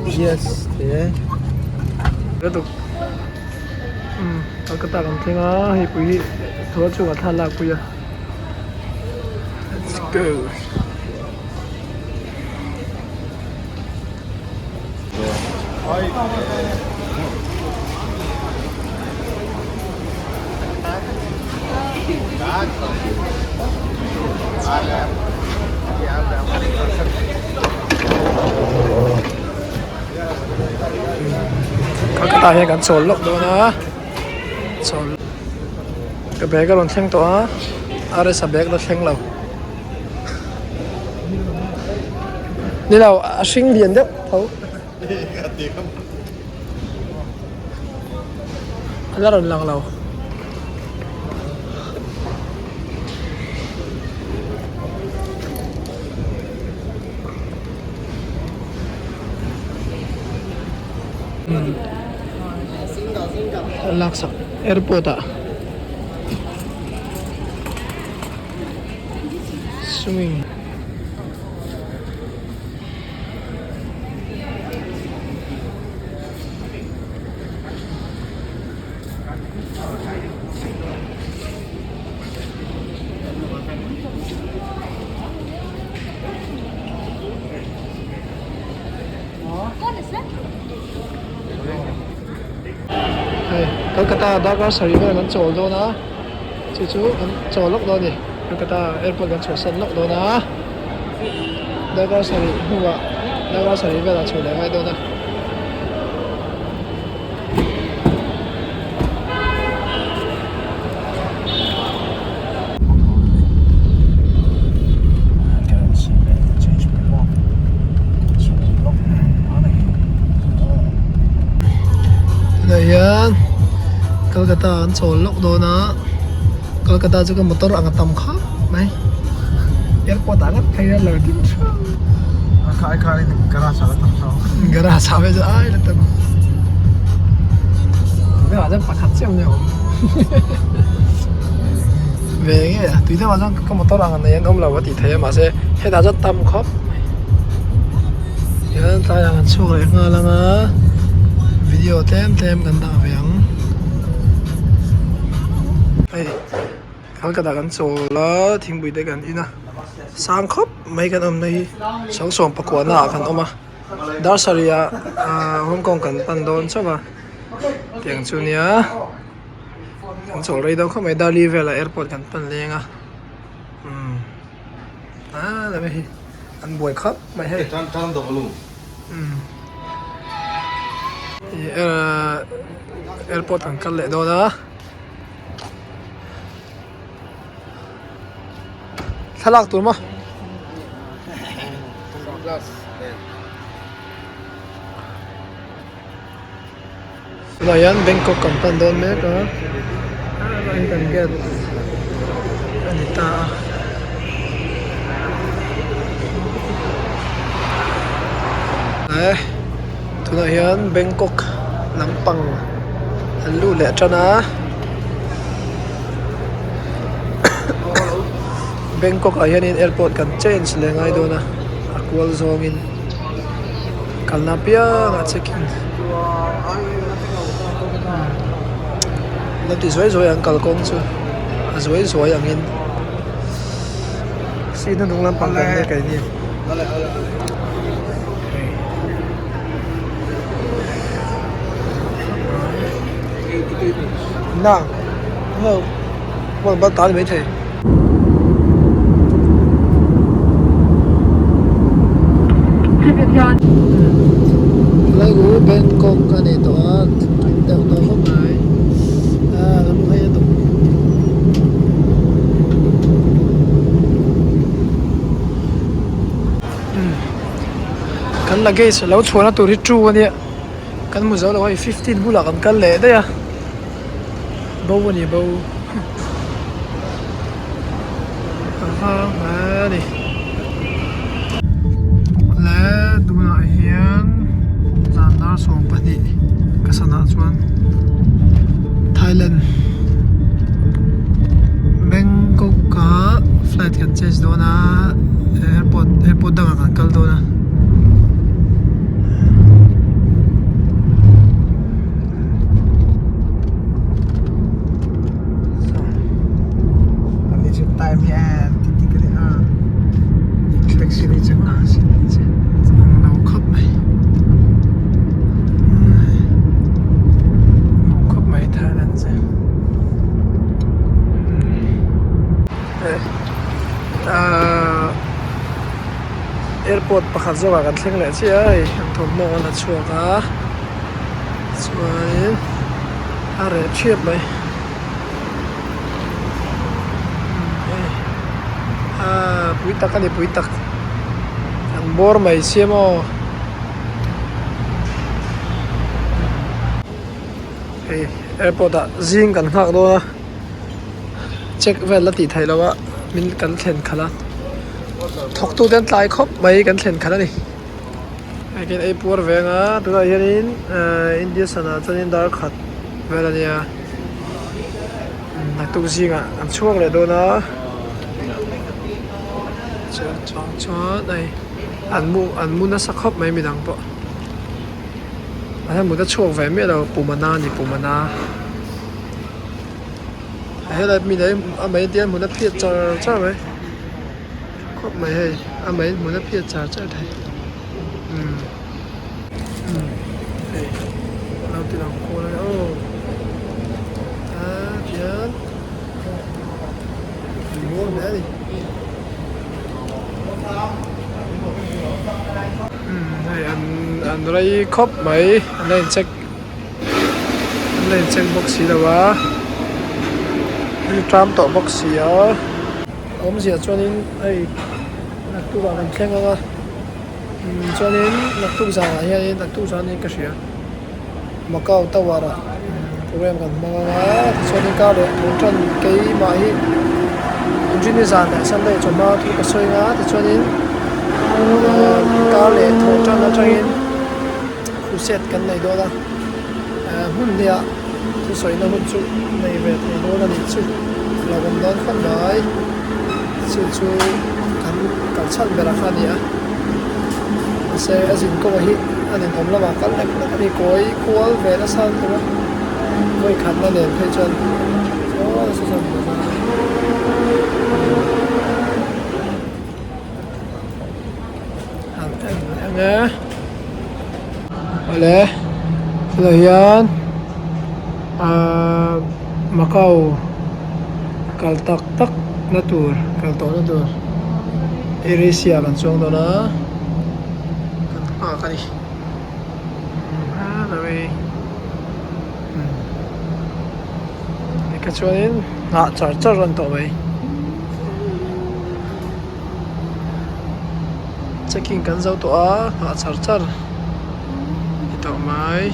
Yes te umm Calcutta kan thleng a hei pui hi thaw chungah thla a lakpui a let's go. Calcutta hian kan chawl lawk dawn a chawl ka bag a rawn thleng tawh a RS a bag la thleng lo. Ni lo a hring lian deuh tho a la rawn lang lo. Laksak airport ah. Swimming. Hei Kolkata darkar sarih vel kan chawl dawn a. Chu chu kan chaw lawk dawn a ni Kolkata airport kan chhuahsan lawk dawn a darkar sarih hnuah darkar sarih velah chhuah leh ngai dawn a. Tunah hian Kolkata an chawl lawk dawn a Kolkata chu ka motor ang a tam khawp mai airport ah ngat phei a lo ding theuh garage ah phei chuan ai la tam tunah chuan pakhat chiah mai a awm ve nge a tui deuh ah chuan ka motor ang a nei an awm lo a tih theih a mahse hetah chuan tam khawp mai hian tlaiah kan chhuak leh nghal ang a video tlem tlem kan dah ve ang hei Kolkata kan chawl a thingpui te kan in a sang khawp mai kan awmna hi sangsawm pakua naah kan awm a dar sarih ah ahh Hong Kong kan pan dawn chauh a tiang chu nia kan chawl rei dawn khawp mai Delhi velah airport kan pan leng a umm. Ah la hi an buai khawp mai hei airport kan kal leh dawn a thlalak tur maw Tunah hian Bangkok kan pan dawn mek a hei kan gate a ni ta a eh tunah hian Bangkok lampang an luh leh tan a Bangkok ah hianin airport kan change leh ngai dawn a a kual zawngin. Kalna apiangah checking lo ti zuai zuai ang kalkawng chu a zuai zuai angin si hnuhnung lampang kan nia keini. Laigu Bangkok a ni tawh a tui deuh tawh khawp mai ah lam phei a tum kan luggage lo chhuahna tur hi two a nia kan hmu zo lo a hei fifteen bulah kan kal leh daih a. Bo a ni bo a vang a ni le tunah hian zan dar 12 ka sana chuan. Thailand Bangkok ah flight kan change dawn a airport airport dangah kan kal dawn a. Ang lo khawp mai Ang khawp mai Thailand chu Ahh airport pakhat zawkah kan thleng leh chiah a hei an thawmhnaw an la chhuak a chuanin a reh thiap mai. Ahh pui tak a ni pui tak an bawr mai sia maw hei airport ah zing kan nghak dawn a check vel la tih theih loh a min kan thlen khalh a thawk tu te an tlai khawp mai kan thlen khalh a ni hei khian ei puar ve ang a tunah hianin ahh India sana chuanin dar khat vel a nia. Naktuk zingah an chhuak leh dawn a chuan chuang chuan hei an mu an mu nasa khawp mai midang pawh an han mut a chhuak ve miah lo pumana a ni pumana helai mi leh a mei te hmun a phiat char char mai khawp mai hei a mei hmun a phiat char char thei umm umm hei a lo ti lang kual a aw ah tihian an mawi hle a ni umm hei an an rei khawp mai an la in check an la in check bawk si lo a ri ṭam tawh bawk si a awmzia chuanin hei naktuk ah kan thleng ang a. Umm chuanin naktuk zanah hianin naktuk zanin ka hria Macau Tower ah program kan hmang ang a tichuanin kar leh tun tan keimah hi inrinni zan leh Sunday chawhma thu ka sawi ang a tichuanin kar leh thawh tan atangin crusade kan nei dawn a hmun hniah thusawina hun chu nei ve thei dawn a nih chu lo awm dawn khawp mai. Chu chu kan kal chhan berah kha a ni a mahse a zin kawngah hi a ninawm lamah kal lek lek a ni kawi kual ve nasa an tum a vawi khatna nen phei chuan aw nasa chuan bazar han en leh ang e awle tunah hian ahh Macau kal tak tak na tur kal tawh na tur Air Asia kan chuang dawn a kan nghak a ni tikha chuanin nghah char char a ni tawh mai checking kan zo tawh a nghah char char a ni tawh mai.